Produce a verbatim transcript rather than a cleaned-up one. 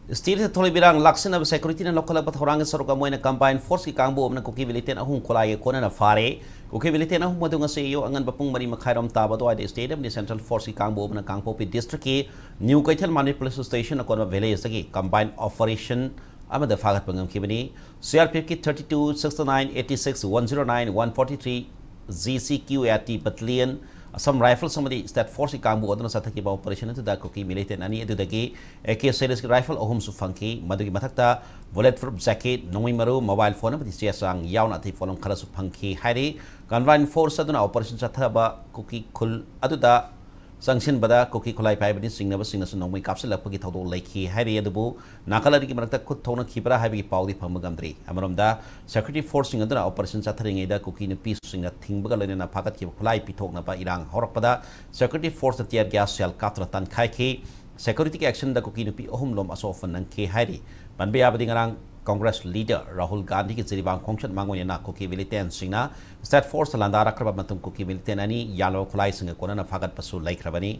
State ꯑꯁꯤꯗ ꯊꯣꯛꯂꯤꯕ ꯏꯔꯥꯡ ꯂꯥꯛꯁꯤꯟꯅꯕ security ꯅ ꯂꯧꯈꯠꯂꯛꯄ ꯊꯧꯔꯥꯡꯒꯤ ꯁꯔꯨꯛ ꯑꯃ ꯑꯣꯏꯅ combined force ꯀꯤ ꯀꯥꯡꯕꯨ ꯑꯃꯅ ꯀꯨꯀꯤ militant ꯑꯍꯨꯝ ꯈꯨꯠꯂꯥꯏꯒꯤ ꯀꯣꯟꯅꯅ ꯐꯥꯔꯦ꯫ ꯀꯨꯀꯤ militant ꯑꯍꯨꯝ ꯑꯗꯨ ꯉꯁꯤ ꯑꯌꯨꯛ ꯑꯉꯟꯕ ꯄꯨꯡ ꯃꯔꯤ ꯃꯈꯥꯏꯔꯣꯝ ꯇꯥꯕ ꯑꯗꯨꯋꯥꯏꯗ state ꯑꯃꯗꯤ central force ꯀꯤ ꯀꯥꯡꯕꯨ ꯑꯃꯅ ꯀꯥꯡꯄꯣꯛꯄꯤ district ꯀꯤ New ꯀꯩꯊꯦꯜ ꯃꯥꯟꯕꯤ police station ꯅ ꯀꯣꯟꯕ village ꯇꯒꯤ combined operation ꯑꯃꯗ ꯐꯥꯒꯠꯄ ꯉꯝꯈꯤꯕꯅꯤ꯫ C R P F ꯀꯤ thirty two, sixty nine, eighty six, one zero nine, one forty three, G C Q A T battalion, Assam Rifles ꯑꯃꯗꯤ state force ꯀꯤ ꯀꯥꯡꯕꯨ ꯑꯗꯨꯅ ꯆꯠꯊꯈꯤꯕ operation ꯑꯗꯨꯗ ꯀꯨꯀꯤ militant ꯑꯅꯤ ꯑꯗꯨꯗꯒꯤ A K series rifle ꯑꯍꯨꯝꯁꯨ ꯐꯪꯈꯤ꯫ ꯃꯗꯨꯒꯤ ꯃꯊꯛꯇ bullet proof jacket, ꯅꯣꯡꯃꯩ ꯃꯔꯨ, mobile phone ꯑꯃꯗꯤ ꯆꯦ ꯆꯥꯡ ꯌꯥꯎꯅ ꯑꯇꯩ ꯄꯣꯠꯂꯝ ꯈꯔꯁꯨ ꯐꯪꯈꯤ ꯍꯥꯏꯔꯤ꯫ Combined force ꯑꯗꯨꯅ operation ꯆꯠꯊꯕ ꯀꯨꯀꯤ ꯈꯨꯜ ꯑꯗꯨꯗ ꯆꯪꯁꯤꯟꯕꯗ ꯀꯨꯀꯤ ꯈꯨꯠꯂꯥꯏ ꯄꯥꯏꯕꯅ ꯆꯤꯡꯅꯕꯁꯤꯡꯅꯁꯨ ꯅꯣꯡꯃꯩ ꯀꯥꯞꯁꯤꯜꯂꯛꯄꯒꯤ ꯊꯧꯗꯣꯛ ꯂꯩꯈꯤ ꯍꯥꯏꯔꯤ꯫ ꯑꯗꯨꯕꯨ ꯅꯥꯀꯜ ꯑꯅꯤꯒꯤ ꯃꯔꯛꯇ ꯈꯨꯠ ꯊꯣꯛꯅꯈꯤꯕ꯭ꯔꯥ ꯍꯥꯏꯕꯒꯤ ꯄꯥꯎꯗꯤ ꯐꯪꯕ ꯉꯝꯗ꯭ꯔꯤ꯫ ꯑꯃꯔꯣꯝꯗ, security force ꯁꯤꯡ ꯑꯗꯨꯅ operation ꯆꯠꯊꯔꯤꯉꯩꯗ ꯀꯨꯀꯤ ꯅꯨꯄꯤꯁꯤꯡꯅ ꯊꯤꯡꯕꯒ ꯂꯣꯏꯅꯅ ꯐꯥꯒꯠꯈꯤꯕ ꯈꯨꯠꯂꯥꯏ ꯄꯤꯊꯣꯛꯅꯕ ꯏꯔꯥꯡ ꯍꯧꯔꯛꯄꯗ security force ꯅ tear gas shell ꯀꯥꯞꯇꯨꯅ ꯇꯥꯟꯈꯥꯏꯈꯤ꯫ Security ꯒꯤ action ꯗ ꯀꯨꯀꯤ ꯅꯨꯄꯤ ꯑꯍꯨꯝ ꯂꯣꯝ ꯑꯁꯣꯛ ꯑꯄꯟ ꯅꯪꯈꯤ ꯍꯥꯏꯔꯤ꯫ ꯄꯟꯕ ꯌꯥꯕꯗꯤ, ꯉꯔꯥꯡ Congress leader ꯔꯥꯍꯨꯜ ꯒꯥꯟꯙꯤꯒꯤ ꯖꯤꯔꯤꯕꯥꯝ ꯈꯣꯡꯆꯠ ꯃꯥꯡꯑꯣꯏꯅꯅ ꯀꯨꯀꯤ militant ꯁꯤꯡꯅ state force ꯇ ꯂꯥꯟꯗꯥꯔꯛꯈ꯭ꯔꯕ ꯃꯇꯨꯡ ꯀꯨꯀꯤ militant ꯑꯅꯤ ꯌꯥꯜꯂꯕ ꯈꯨꯠꯂꯥꯏꯁꯤꯡꯒ ꯀꯣꯟꯅꯅ ꯐꯥꯒꯠꯄꯁꯨ ꯂꯩꯈ꯭ꯔꯕꯅꯤ꯫